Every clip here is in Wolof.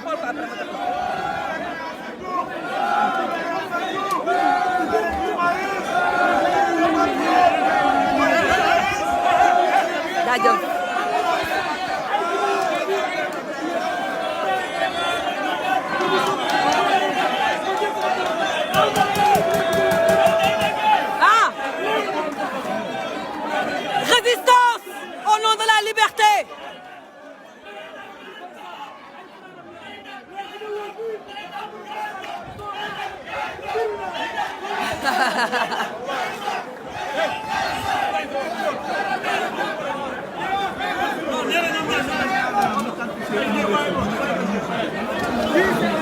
xool ko après ma jaajëf. Ah! Résistance au nom de la liberté.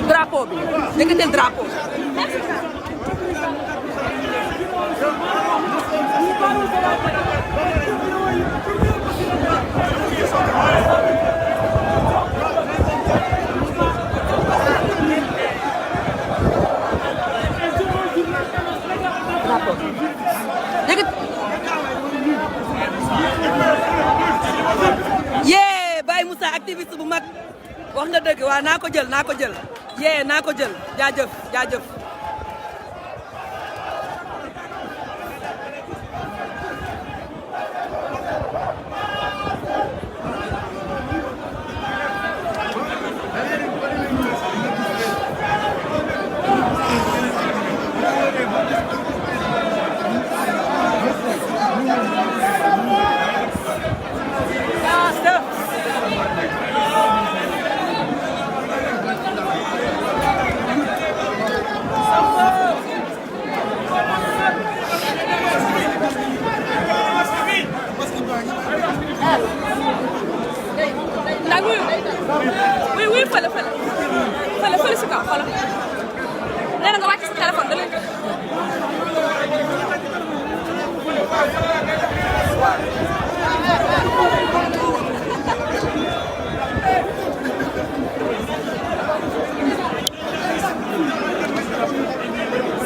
Drapeau bi yëkkatil drapeau. yee Baye Moussa activiste bu mag wax nga dëgg waaw naa ko jël yee naa ko jël jaajëf. oui fële si kaw xoolal nee na nga wàcc sa téléphone da leen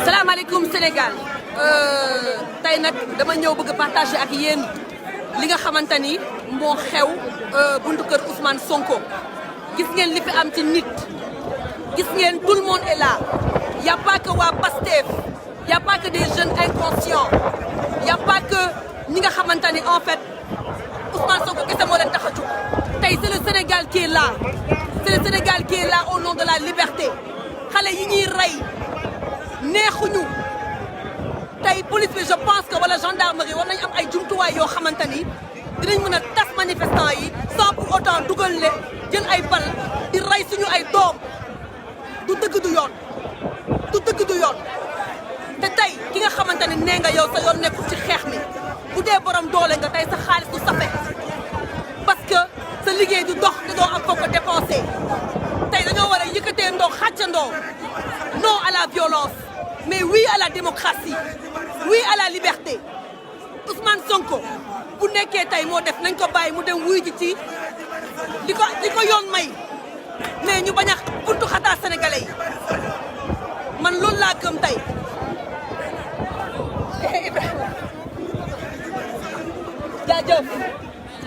salaamaaleykum Sénégal tey nag dama ñëw bëgg partager ak yéen li nga xamante ni moo xew buntu kër Ousmane Sonko gis ngeen li fi am ci nit gis ngeen tout le monde est là y a pas que waa Pastef y a pas que des jeunes inconscients y a pas que ñi nga xamante ni en fait Ousmane Sonko kese moo leen tax a jóg tey c'est le Sénégal qui est là c'est le Sénégal qui est là au nom de la liberté xale yi ñuy rey neexuñu tey police bi je pense que wala gendarmerie war nañu am ay jumtuwaay yoo xamante ni dinañ mën a tas manifestants yi sans pour autant dugal le jël ay bal di rey suñu ay doom du dëgg du yoon te tey ki nga xamante ni nee nga yow sa yoon nekkul ci xeex mi bu dee borom doole nga tey sa xaalis du safe parce que sa liggéey du dox te doo am foo ko dépensé tey dañoo war a yëkkatee ndoo xàccandoo non à la violence mais oui à la démocratie oui à la liberté Ousmane Sonko bu nekkee tey moo def nañ ko bàyyi mu dem wuy ji ci li ko yoon may mais ñu bañ a buntu xataa sénégalais yi man loolu laa gëm tey jaajëf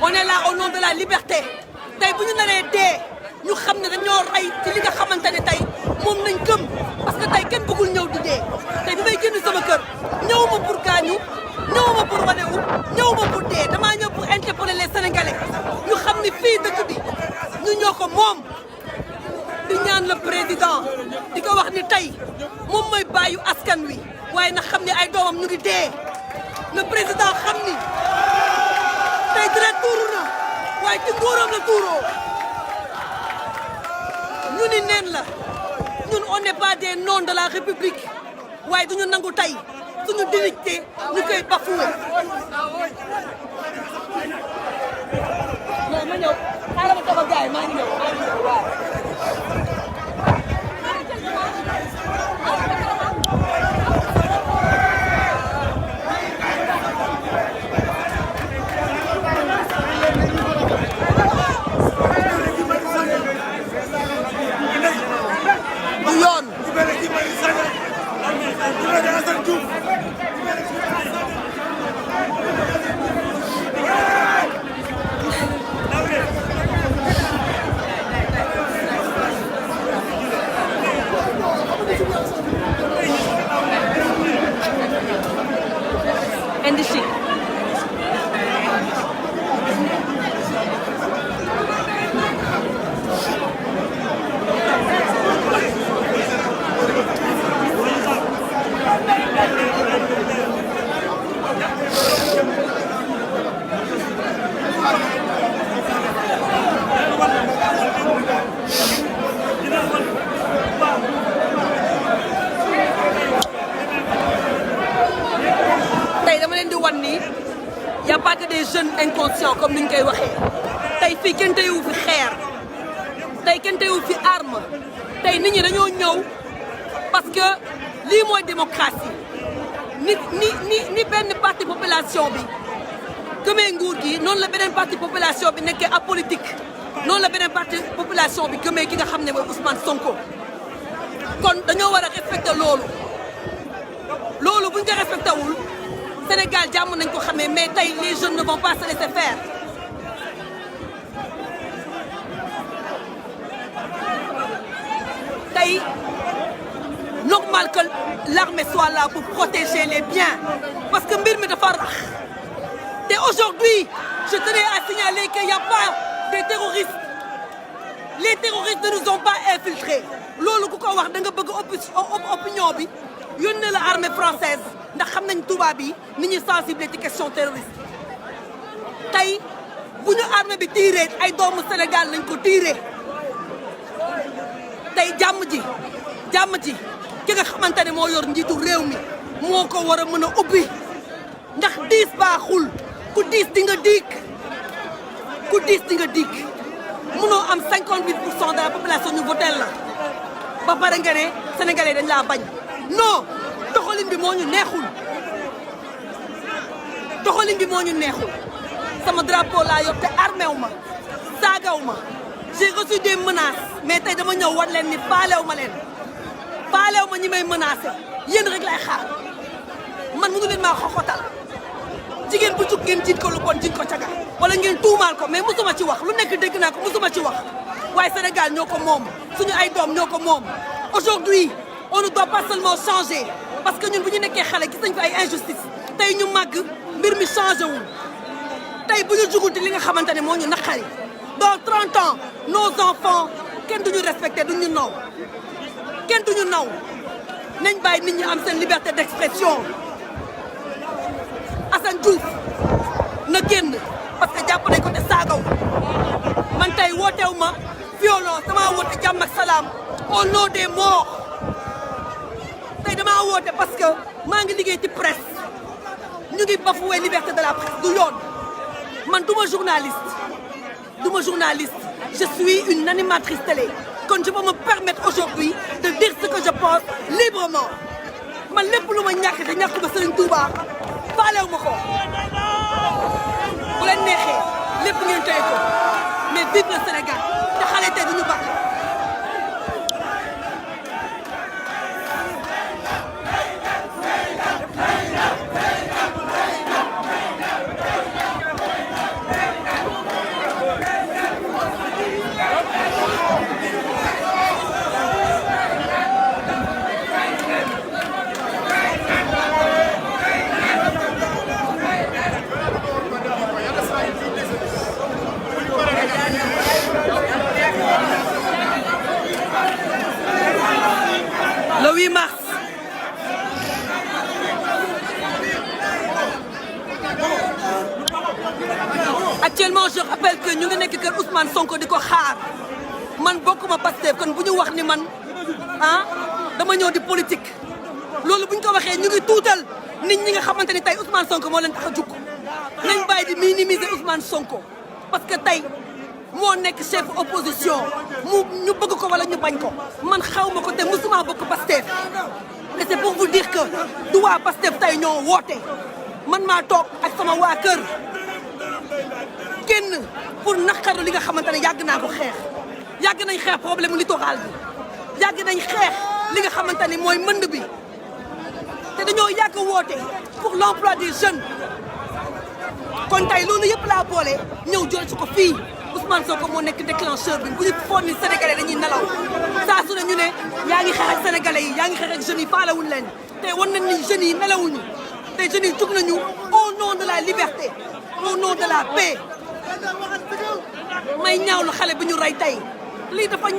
on est là au nom de la liberté tey bu ñu naree dee ñu xam ne dañoo rey ci li nga xamante ne tey moom nañ gëm parce que tey kenn bëggul ñëw di dee tey bi may génn sama kër ñëwuma pour gaañu ñëwuma pour wanewu ñëwuma pour dee damaa ñëw pour interpeller les sénégalais ñu xam ni fii dëkk bi ñu ñoo ko moom di ñaan le président di ko wax ni tey moom mooy bàyyu askan wi waaye na xam ni ay doomam ñu ngi dee le président xam ni tey deret tuuru na waaye ci nguuram la tuuroo ñu ni neen la ñun on n'est pas des noms de la république waaye duñu nangu tey suñu dignité ñu koy bafoué. non ma ñëw xaaral ma taxaw gars yi maa ngi ñëw waaw. du yoon. jeunes inconscients comme ni ñu koy waxee tey fii kenn teyewu fi xeer tey kenn teyewu fi arme tey nit ñi dañoo ñëw parce que lii mooy démocratie ni benn partie population bi gëmee nguur gi noonu la beneen partie population bi nekkee apolitique noonu la beneen partie population bi gëmee ki nga xam ne mooy Ousmane Sonko kon dañoo war a respecter loolu buñ ko respecté wul Sénégal jàmm nañ ko xamee mais tey les jeunes ne vont pas se laisser faire tey normal que l'armée soit là pour protéger les biens parce que mbir mi dafa rax te aujourd'hui je tenais à signaler qu'il n'y a pas de terroristes les terroristes ne nous ont pas infiltrés loolu ku ko wax da nga bëgg opinion bi yónnee la armée française ndax xam nañ tubaab yi ni ñuy sensible ci question terroriste tey bu ñu armée bi tiiree ay doomu Sénégal lañ ko tiiree tey jàmm ji ki nga xamante ne moo yor njiitu réew mi moo ko war a mën a ubbi ndax diis baaxul ku diis di nga diik mënoo am 58% de la population ñu voté la ba pare nga ne sénégalais dañ laa bañ non doxalin bi moo ñu neexul sama drapeau laa yor te armé wu ma saagaw ma j'ai reçu des menaces mais tey dama ñëw war leen ni faalew ma ñi may menacé yéen rek lay xaar man mënu leen maa xoxotal jigéen bu jug ngeen jiit ko lu bon jiit ko caga wala ngeen tuumaal ko mais musuma ci wax lu nekk dégg naa ko musuma ci wax waaye Sénégal ñoo ko moom suñu ay doom ñoo ko moom aujourd'hui on ne doit pas seulement changer parce que ñun bu ñu nekkee xale gis nañ fi ay injustice tey ñu màgg mbir mi changé wul tey bu ñu juguti li nga xamante ne moo ñu naqari dans 30 ans nos enfants kenn duñu respecté duñu naw kenn duñu naw nañ bàyyi nit ñi am seen liberté d'expression Assane Diouf na génn parce que jàpp nañ ko te saagaw man tey wooteew ma violence damaa woote jàmm ak salaam au nom des morts tey damaa woote parce que maa ngi liggéey ci presse ñu ngi bafoué liberté de la presse du yoon man du ma journaliste je suis une animatrice télé kon je peux me permettre aujourd'hui de dire ce que je pense librement man lépp lu ma ñàkk te ñàkk ba Serigne Touba faalew ma ko bu leen neexee lépp ngeen tey ko mais vive le Sénégal te xale tey duñu baax le 8 mars actuellement je rappelle que ñu ngi nekk kër Ousmane Sonko di ko xaar man bokkuma Pastef kon bu ñu wax ni man dama ñëw di politique loolu bu ñu ko waxee ñu ngi tuutal nit ñi nga xamante ni tey Ousmane Sonko moo leen tax a jug nañ bàyyi di minimiser Ousmane Sonko parce que tey moo nekk chef opposition ñu bëgg ko wala ñu bañ ko man xaw ma ko te musuma bokk Pastef mais c'est pour vous dire que du waa Pastef tey ñoo woote man maa toog ak sama waa kër kenn pour naqaru li nga xamante ne yàgg naa ko xeex yàgg nañ xeex problème littoral bi yàgg nañ xeex li nga xamante ni mooy mënd bi te dañoo yàgg woote pour l'emploi des jeunes kon tey loolu yëpp laa boole ñëw jël su ko fii Ousmane Sonko moo nekk déclencheur bi bu ñu foog ni sénégalais dañuy nelaw saa su ne ñu ne yaa ngi xeex ak sénégalais yi yaa ngi xeex ak jeunes yi faalewuñ leen te wan nañ ni jeunes yi nelawuñu te jeunes yi jug nañu au nom de la liberté au nom de la paix may ñaaw lu xale bi ñu rey tey lii dafa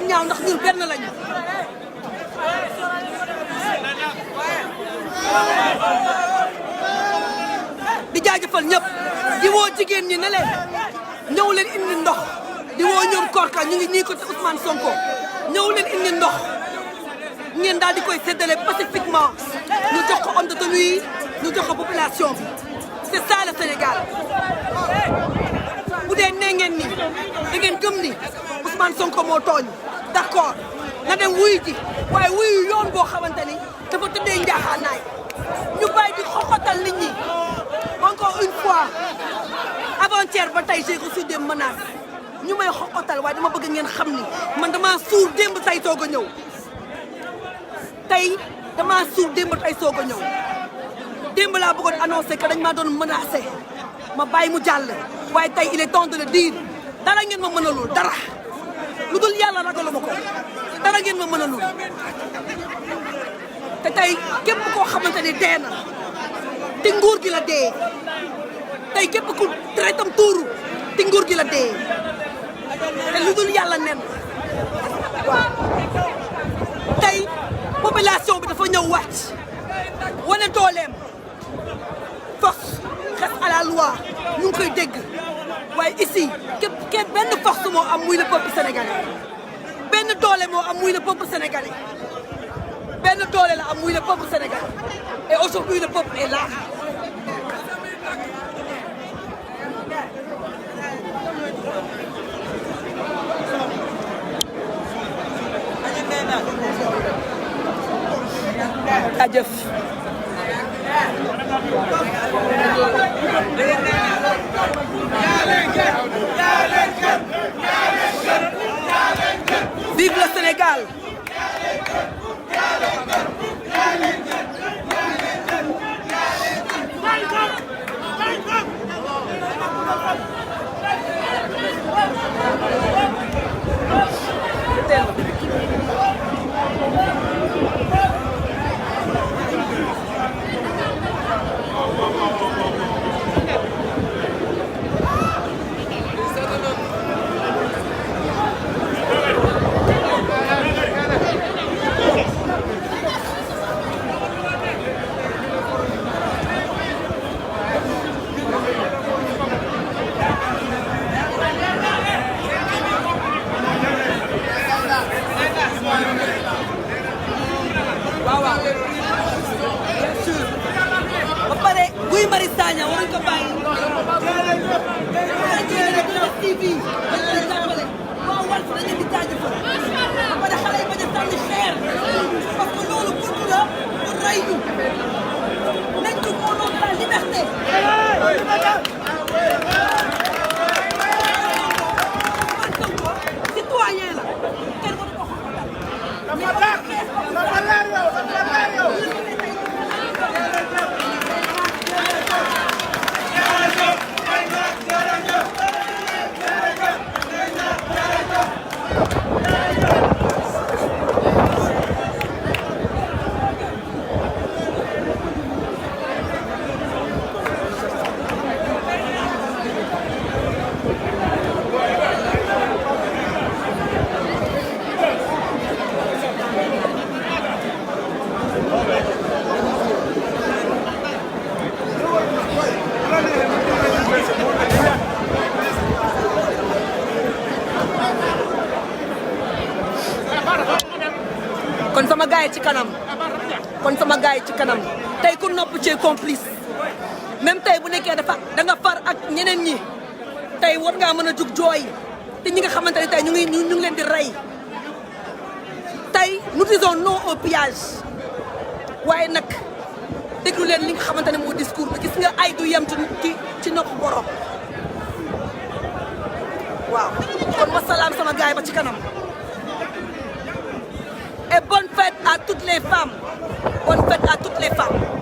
ñaaw ndax ñun benn lañu di jaajëfal ñëpp di woo jigéen ñi ne leen ñëw leen indi ndox di woo ñoom Korka ñu ngi ñii ko te Ousmane Sonko ñëw leen indi ndox ngeen daal di koy séddale pacifiquement ñu jox ko homme de tenue yi ñu jox ko population bi c'est ça le Sénégal bu dee nee ngeen ni da ngeen gëm ni Ousmane Sonko moo tooñ d'accord na dem wuyu ji waaye wuyu yoon boo xamante ni dafa tëddee njaaxaanaay ñu bàyyi di xoxotal nit ñi encore une fois avant-hier ba tey j'ai reçu des menaces ñu may xoxotal waaye dama bëgg ngeen xam ni man damaa suur démb tay soog a ñëw tey damaa suur démb tay soog a ñëw démb laa bëggoon annoncé que dañ maa doon menacé ma bàyyi mu jàll waaye tey il est temps de le dire dara ngeen ma mënalul dara lu dul yàlla ragaluma ko dara ngeen ma mënalul te tey képp koo xamante ni dee na te nguur gi la dee tey képp ku traitam tuuru te nguur gi la dee te lu dul yàlla nen waaw tey population bi dafa ñëw wàcc wane dooleem force reste à la loi ñu ngi koy dégg waaye ici képp benn force moo am muy le peuple sénégalais benn doole moo am muy le peuple sénégalais benn doole la am muy le peuple sénégalais et aujourd'hui le peuple est là. Jaajëf. Vive le Sénégal. Guy Marius Sagna waruñu ko bàyyi. TV dañ leen di jàppale waaw Walf dañ leen di jaajëfal ba pare xale yi bañ a sànni xeer parce que loolu buntu la pour rey ñu nañ ñu au nom de la liberté. citoyen la kenn waru ko kon sama gaay ci kanam tey ku nopp ci complice même tey bu nekkee da nga far ak ñeneen ñi tey war ngaa mën a jug jooy te ñi nga xamante ne tey ñu ngi leen di rey tey nous disons non au pillage waaye nag déglu leen li nga xamante ne moo discours bi gis nga ay du yem ci nopp borom waaw kon wasalaam sama gaay ba ci kanam. Et bonne fête à toutes les femmes. Bonne fête à toutes les femmes.